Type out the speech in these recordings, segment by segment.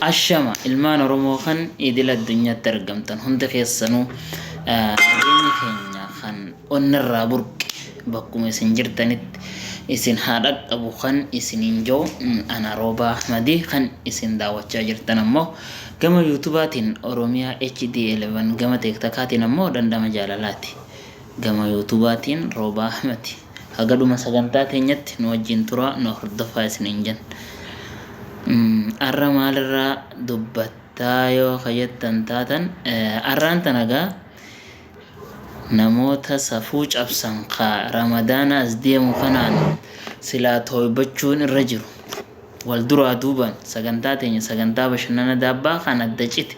Ashama ilmaan Oromoo kan idil addunyaatti argamtan hundi keessanuu nageenyi keenya kan onnirraa burqe bakkuma isin jirtanitti isin haa dhaqqabu kan isiniin jiru ana Roobaa Ahmadii kan isin daawwachaa jirtan ammoo gama yuutubaatiin Oromiyaa HD 11 gama teektakaatiin ammoo dhandhama jaalalaati. Gama yuutubaatiin Roobaa Ahmadi. Haga dhuma sagantaa teenyatti nu wajjin turaa nu hordofaa isiniin jenna. Arra maalirraa dubbattaa yoo ka jettan taatan arraan tana gaa namoota safuu cabsan ka ramadaana as deemu kanaan silaa tooybachuun irra jiru. Wal duraa duubaan sagantaa teenya sagantaa bashannana daabbaa kan adda cite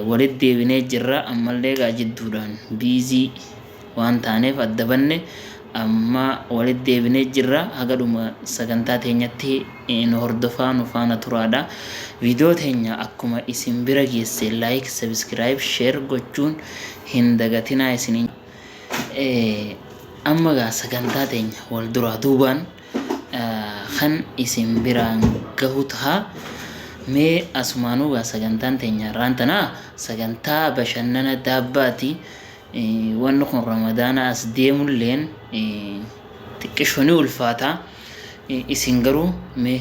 walitti deebinee jirra. Ammallee egaa jidduudhaan biizii waan taaneef adda banne amma walitti deebinee jirra. Haga dhuma sagantaa teenyatti nu hordofaa nu faana turaadha. Viidiyoo teenya akkuma isin bira geesse like, subscribe, share gochuun hin dagatinaa isiniin. Amma egaa sagantaa teenya wal duraa duubaan kan isin biraan gahu taha. Mee asumaanuu gaa sagantaan teenya har'aan tanaa sagantaa bashannana daabbaati. Wanni kun ramadaana as deemulleen xiqqisho ni ulfaata. Isin garuu mee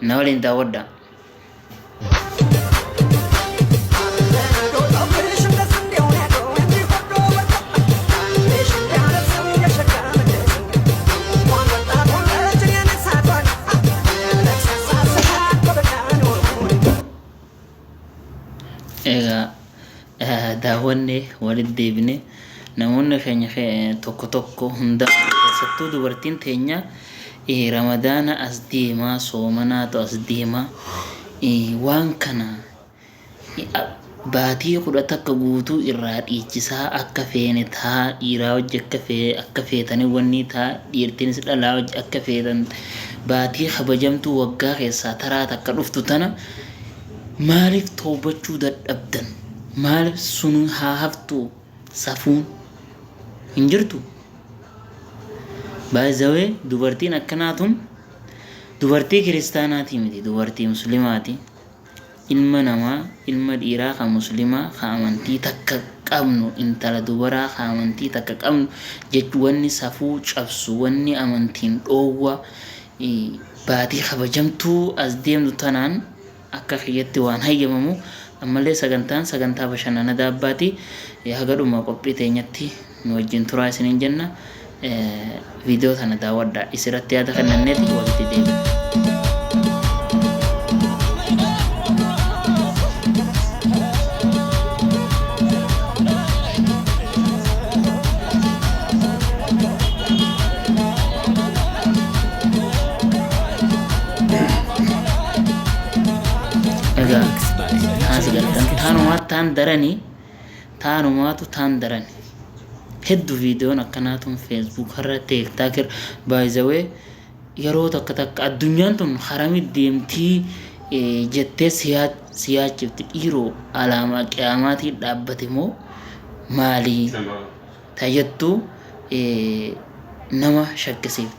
na waliin daawwadhaa. Egaa daawwanne walitti deebine namoonni keenya tokko tokko hunda keessattuu dubartiin teenya ramadaana as deemaa soomanaatu as deema waan kana baatii 11 guutuu irraa dhiichisaa akka feene taa dhiiraa wajji akka fee akka feetanii wannii taa dhiirtiinis dhalaa wajji akka feetan baatii kabajamtuu waggaa keessaa taraa takka dhuftu tana maaliif toobachuu dadhabdan maaliif sun haa haftuu safuun hin jirtu. By the way, dubartiin akkanaa tun dubartii kiristaanaatii miti, dubartii muslimaati. Ilma namaa, ilma dhiiraa ka muslimaa ka amantii takka qabnu, intala dubaraa ka amantii takka qabnu jechu wanni safuu cabsu, wanni amantiin dhoowwa baatii kabajamtuu as deemtu tanaan akka kiyyatti waan hayyamamu ammallee sagantaan sagantaa bashannana daabbaati haga dhuma qophii teenyatti nu wajjin turaa isiniin jenna viidiyoo tana daawwadhaa isirratti yaada kennanneeti walitti deebina. Egaa taas gartan taanumaa taan daranii taanumaatu taan darani. Heddu viidiyoon akkanaa tun Facebook irra TikTok irra by the way yeroo takka takka addunyaan tun harami deemtii jettee si yaachifti dhiiroo alaamaa qiyaamaatii dhaabbate moo maalii tajettu nama shakkisiifti.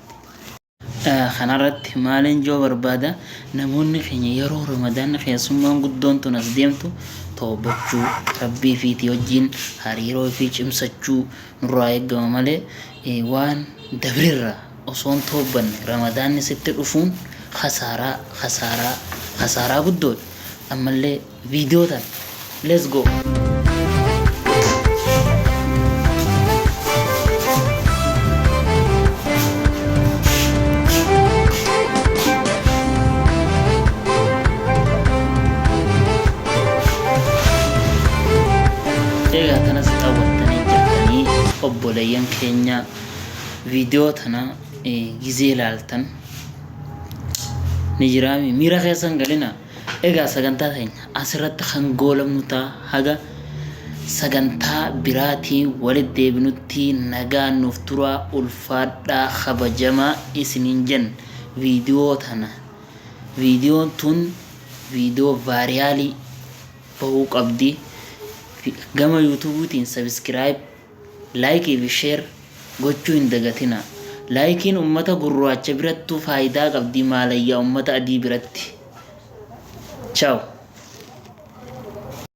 Kanarratti maaliin joo barbaada namoonni keenya yeroo ramadaanni keessummaan guddoon tun as deemtu toobachuu rabbii fiitii wajjin hariiroo fi cimsachuu nurraa eegama malee waan dabrirraa osoon toobbanne ramadaanni sitti dhufuun khasaaraa khasaaraa khasaaraa guddoodha ammallee viidiyoo tana let's go. Egaa kanas daawwattanii jirtanii obboleeyyan keenya viidiyoo tana gizee ilaaltan ni jiraami miira keessan galina. Egaa sagantaa teenya asirratti kan goolabnu ta'a haga sagantaa biraatiin walitti deebinutti nagaan nuuf turaa ulfaadhaa kabajamaa isiniin jenna viidiyoo tana viidiyoon tun viidiyoo vaariyaalii bahuu qabdi gama yuutuubiitiin sabiskiraayib Like fi share gochuu hin dagatinaa. Laayikiin ummata gurraacha birattuu faayidaa qabdi maalayyaa ummata adii biratti. Ciao.